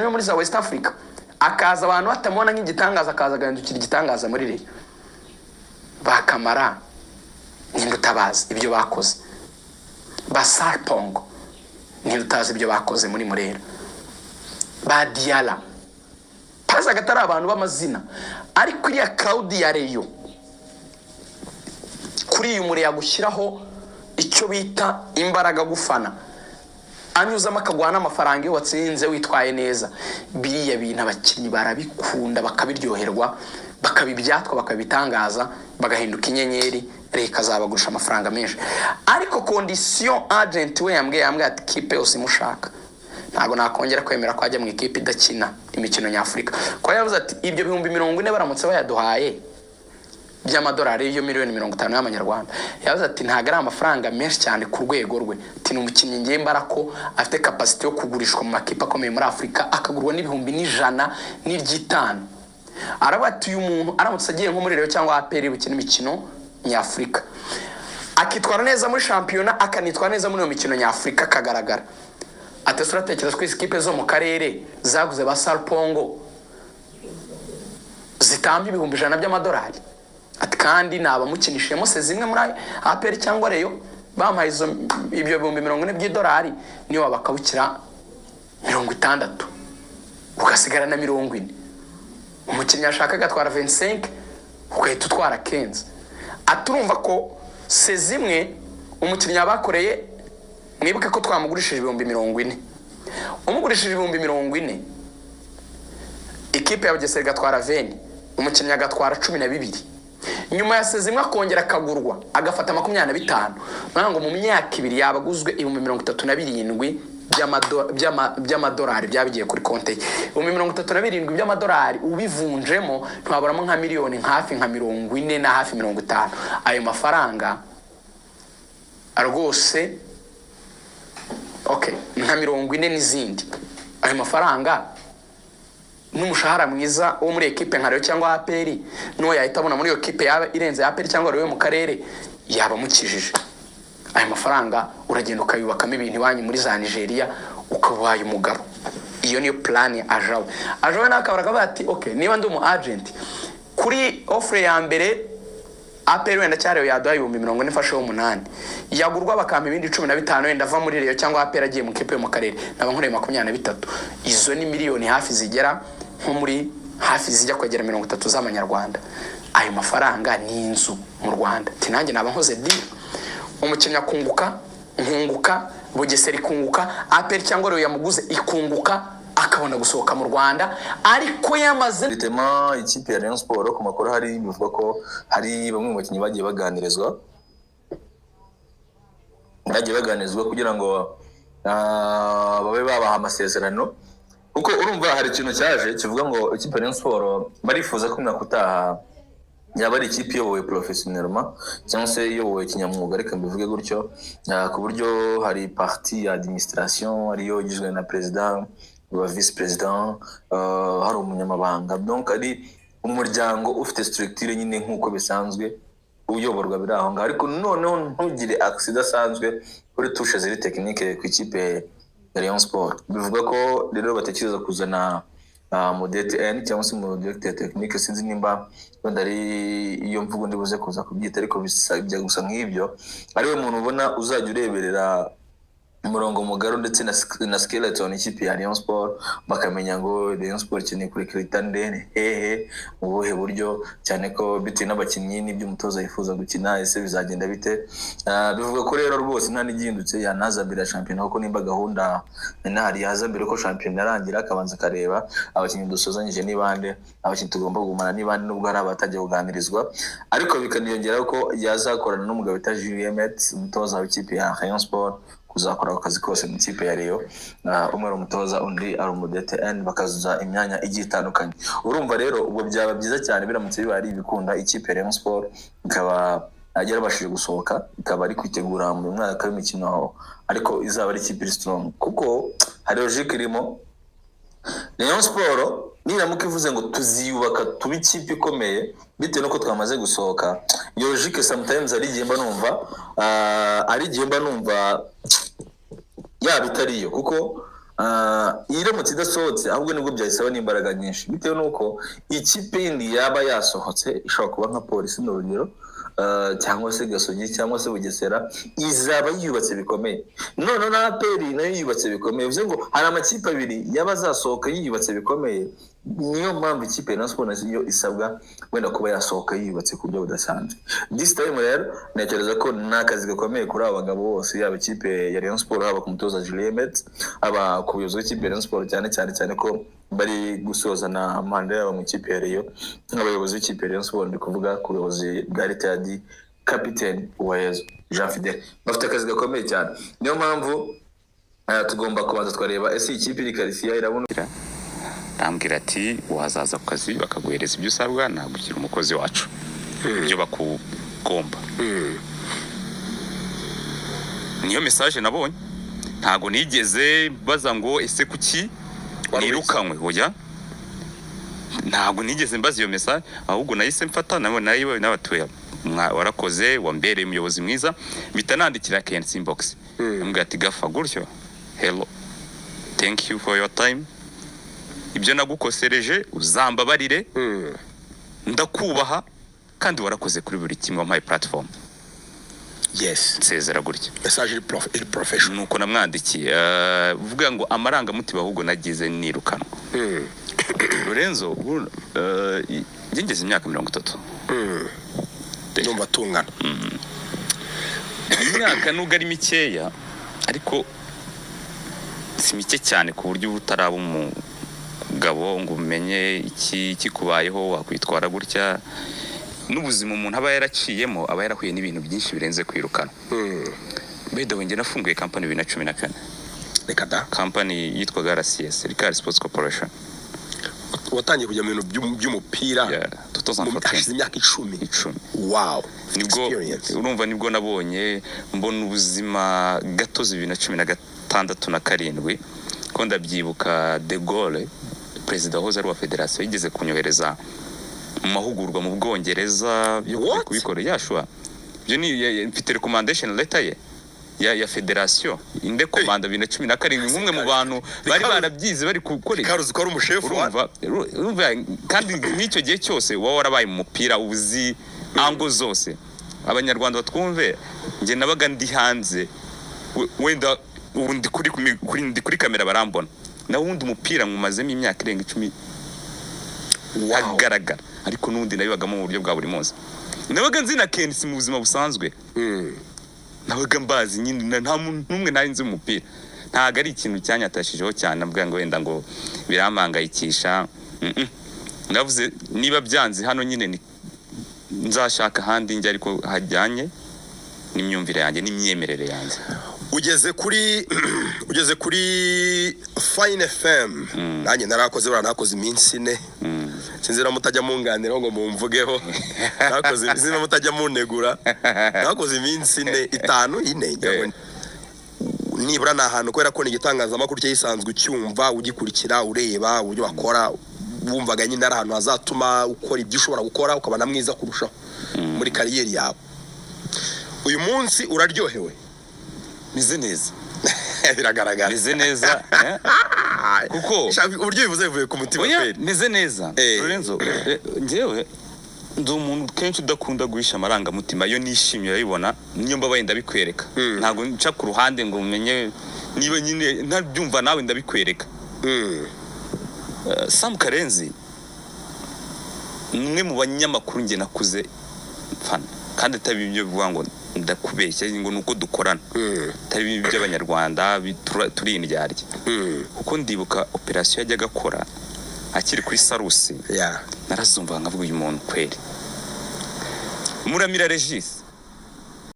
Yo muri za West Africa, akaza abantu batamubona nk'igitangaza, akaza agahindukira igitangaza muri Rayon. Bakamara ninde utabazi ibyo bakoze? Ba Sarpong ninde utazi ibyo bakoze muri Murera? Ba Diarra pazaga atari abantu b'amazina, ariko iriya crowd ya Rayon, kuri uyu mure yagushyiraho icyo bita imbaraga, gufana, anyuzamo akaguha n'amafaranga iyo watsinze, witwaye neza. Biriya bintu abakinnyi barabikunda, bakabiryoherwa, bakabibyatwa, bakabitangaza, bagahinduka inyenyeri. Reka ikazabagurisha amafaranga menshi, ariko condition agent we yambwiye ati: "Kipe yose imushaka, ntabwo nakongera kwemera ko ajya mu ikipe idakina imikino nyafurika." Kuko yavuze ati ibyo 40,000 baramutse bayaduhaye by'amadolari, yo miliyoni 50 y'amanyarwanda, yavuze ati ntabwo ari amafaranga menshi cyane ku rwego rwe. Ati ni umukinnyi ngiye mbara ko afite capacité yo kugurishwa mu makipe akomeye muri Afurika, akagurwa n'ibihumbi n'ijana n'iry'itanu. Aravuga ati uyu muntu aramutse agiye nko muri Rayon cyangwa APR bukina imikino nyafurika, akitwara neza muri shampiyona, akanitwara neza muri iyo mikino nyafurika, akagaragara, ati ese uratekereza ko izi kipe zo mu karere zaguze ba Sarpong zitamba 100,000 by'amadolari? Ati kandi nabamukinishijemo se zimwe muri APR cyangwa Rayon, bampaye ibyo 40,000 by'idolari, niyo wabakabukira 60, ugasigara na 40. Umukinnyi ashaka agatwara 25, ugahita utwara 15. Ati urumva ko se zimwe umukinnyi yabakoreye, mwibuke ko twamugurishije 40,000, umugurishije 40,000, ikipe ya Bugesera igatwara 20, umukinnyi agatwara 12, nyuma ya saison imwe akongera akagurwa agafata 25. Ni ngo mu myaka 2 yaba aguzwe 37,000 by'amadolari, byaba bigiye kuri konti ye. 37,000 by'amadolari ubivunjemo ntiwaburamo nka miliyoni hafi nka 40 na hafi 50. Ayo mafaranga rwose, okay, nka 40 n'izindi, ayo mafaranga n'umushahara mwiza wo muri ekipe nka Rayon cyangwa APR, n'uwo yahita abona muri iyo kipe yaba irenze APR cyangwa Rayon yo mu karere, yaba amukijije. Ayo mafaranga uragenda ukayubakamo ibintu iwanyu muri za Nigeria, ukaba ubaye umugabo. Iyo niyo plan ya agent we. Agent we nawe akabara akavuga ati ok, niba ndi umu agent, kuri offre ya mbere APR wenda cyangwa yaduha 40,000, mfasheho 8, yagurwa bakampa ibindi 15, wenda ava muri Rayon cyangwa APR agiye mu kipe yo mu karere, naba nkoreye 23. Izo ni miliyoni hafi zigera nko muri hafi zijya kwegera 30 z'amanyarwanda. Ayo mafaranga ni inzu mu Rwanda. Ati nanjye naba nkoze deal, umukinnyi akunguka, nkunguka, Bugesera ikunguka, APR cyangwa Rayon yamuguze ikunguka, akabona gusohoka mu Rwanda ariko yamaze Bitema ikipe ya Rayon Sport, ku makuru hari bivuga ko hari bamwe mu bakinnyi bagiye baganirizwa kugira ngo babe babaha amasezerano, kuko urumva hari ikintu cyaje kivuga ngo ikipe ya Rayon Sport barifuza ko umwaka utaha yaba ari ikipe iyobowe professionnellement cyangwa se iyobowe kinyamwuga, reka mbivuge gutyo, ku buryo hari partie ya administration ariyo igizwe na perezida wa vice président, hari umunyamabanga, donc ari umuryango ufite structure nyine nk'uko bisanzwe uyoborwa biri aho ngaho, ariko noneho ntugire accès idasanzwe kuri touche ziri technique ku ikipe ya Rayon Sport. Bivuga ko rero batekereza kuzana mu DTN cyangwa se mu directeur technique, sinzi nimba wenda ari iyo mvugo ndibuze kuza kubyita, ariko bisa bijya gusa nk'ibyo, ariwe muntu ubona uzajya ureberera umurongo mugari ndetse na skeleton ikipe ya Rayon Sport, bakamenya ngo Rayon Sport ikeneye kurecruita nde, hehe, mu buhe buryo, cyane ko bitewe n'abakinnyi n'ibyo umutoza yifuza gukina, ese bizagenda bite? Bivuga ko rero rwose nta n'igihindutse yanaza mbere ya shampiyona, kuko nimba gahunda ntahari yaza mbere ko shampiyona irangira, akabanza akareba abakinnyi dusozanyije ni bande, abakinnyi tugomba kugumana ni bande, nubwo hari abatajya kuganirizwa, ariko bikaniyongeraho ko yazakorana n'umugabo bita Julien Mette, umutoza w'ikipe ya Rayon Sport, kuzakora ako kazi kose mu ikipe ya Rayon. Umwe ari umutoza, undi ari umu DTN, bakazuza imyanya igiye itandukanye. Urumva rero ubwo byaba byiza cyane biramutse bibaye ari ibikunda, ikipe ya Rayon Sport ikaba yarabashije gusohoka, ikaba ari kwitegura mu mwaka w'imikino, ariko izaba ari ikipe iri strong, kuko hari logique irimo. Rayon Sport niramuka ivuze ngo tuziyubaka tube ikipe ikomeye bitewe n'uko twamaze gusohoka, iyo logique sometimes ari igihe mba numva yaba itariyo, kuko Iramutse idasohotse ahubwo nibwo byayisaba n'imbaraga nyinshi, bitewe n'uko ikipe yindi yaba yasohotse ishobora kuba nka Polisi ni urugero, cyangwa se Gasogi cyangwa se Bugesera, izaba yiyubatse bikomeye. None na APR nayo yiyubatse bikomeye, bivuze ngo hari amakipe abiri yaba azasohoka yiyubatse bikomeye. Niyo mpamvu ikipe ya Rayon Sports nayo isabwa wenda kuba yasohoka yiyubatse ku buryo budasanzwe. This time rero ntekereza ko ni akazi gakomeye kuri aba bagabo bose, yaba ikipe ya Rayon Sports, haba ku mutoza Julien Mette, haba ku buyobozi bw'ikipe ya Rayon Sports, cyane cyane cyane ko bari gusoza na manda yabo mu ikipe ya Rayon. Nk'abayobozi b'ikipe ya Rayon Sports, ndi kuvuga ku buyobozi bwa retired Captain Uwayezu Jean Fidele, bafite akazi gakomeye cyane. Niyo mpamvu tugomba kubanza tukareba ese iyi kipe iri qualifié, irabona Arambwira ati: "Wazaza ku kazi bakaguhereza ibyo usabwa, nagugira umukozi wacu, ibyo bakugomba." Niyo message nabonye. Ntago nigeze mbaza ngo ese kuki Wari nirukanywe. Oya, ntabwo nigeze mbaza iyo message, ahubwo nahise mfata nawe nayo n'abatuye warakoze, wambereye umuyobozi mwiza. Mpita nandikira KNC inbox, ambwira ati: "Gafa gutyo, hello, thank you for your time, ibyo nagukosereje uzambabarire, ndakubaha kandi warakoze kuri buri kimwe, wampaye platform." Nsezera gutya. Message iri professional. Nuko namwandikiye. Vuga ngo amarangamutima ahubwo nagize nirukanwa, Lorenzo, ubu, njye ngeze imyaka 30. Ndumva tungana. Imyaka nubwo ari mikeya, ariko si mike cyane ku buryo uba utaraba umugabo ngo umenye iki kikubayeho wakwitwara gutya. N'ubuzima umuntu aba yaraciyemo, aba yarahuye n'ibintu byinshi birenze kwirukana. By the way, njye nafunguye company 2014. Reka da! Company yitwaga RCS, Ricard Sports Corporation. Watangiye kujya mu bintu by'umupira Yeah, 2014. Hashize imyaka 10? 10. Wow. Nibwo Experience. urumva nibwo nabonye mbona ubuzima gatozi 2016 na karindwi, ko ndabyibuka De Gaulle, perezida wahoze ari uwa federasiyo, yigeze kunyohereza mu mahugurwa mu Bwongereza yo kujya What? kubikora yashua. Ibyo ni mfite recommendation letter ye ya federasiyo indekomanda 2017, nk'umwe mu bantu bari barabyize bari gukora. Karuzi ko ari umushefu wa Urumva, kandi nk'icyo gihe cyose uba warabaye mu mupira, uzi ango zose. Abanyarwanda batwumve, njye nabaga ndi hanze. Wenda ubu ndi kuri kamera barambona, naho ubundi umupira nywumazemo imyaka irenga 10 agaragara, ariko n'ubundi nabibagamo mu buryo bwa buri munsi. Nabaga nzi na KNC mu buzima busanzwe, nabaga mbazi nyine, nta muntu n'umwe nari nzi mu mupira. Ntabwo ari ikintu cyanyatashijeho cyane avuga ngo wenda ngo birampangayikisha. Navuze niba byanze hano nyine nzashaka ahandi njya, ariko hajyanye n'imyumvire yanjye n'imyemerere yanjye. Ugeze kuri Fine FM, nanjye narakoze, baranakoze iminsi 4. Sinzi niba mutajya munganiraho ngo mumvugeho. Nakoze, sinzi niba mutajya munegura. Nakoze iminsi 4, 5, 4 ngira ngo. Nibura ni ahantu, kubera ko ni igitangazamakuru cyagisanzwe ucyumva, ugikurikira, ureba uburyo bakora, wumvaga nyine ari ahantu hazatuma ukora ibyo ushobora gukora, ukaba na mwiza kurushaho muri career yawe. Uyu munsi uraryohewe? Meze neza. Biragaragara. Meze neza, eh? Kuko Shaka, uburyo bivuze bivuye ku mutima. Oya, Kweli. meze neza. Lorenzo, njyewe ndi umuntu kenshi udakunda guhisha amarangamutima. Iyo nishimye urabibona, niyo mbabaye ndabikwereka. Ntabwo nca ku ruhande ngo umenye niba nyine ntabyumva, nawe ndabikwereka. Sam Karenzi ni umwe mu banyamakuru njye nakuze mfana, kandi atari ibyo bivuga ngo ndakubeshya ngo ni uko dukorana, atari ibi by'abanyarwanda turi indyarya, kuko ndibuka operasiyo yajyaga akora akiri kuri Sarusi. Narazumva nkavuga uyu muntu kweri. Muramira Regis.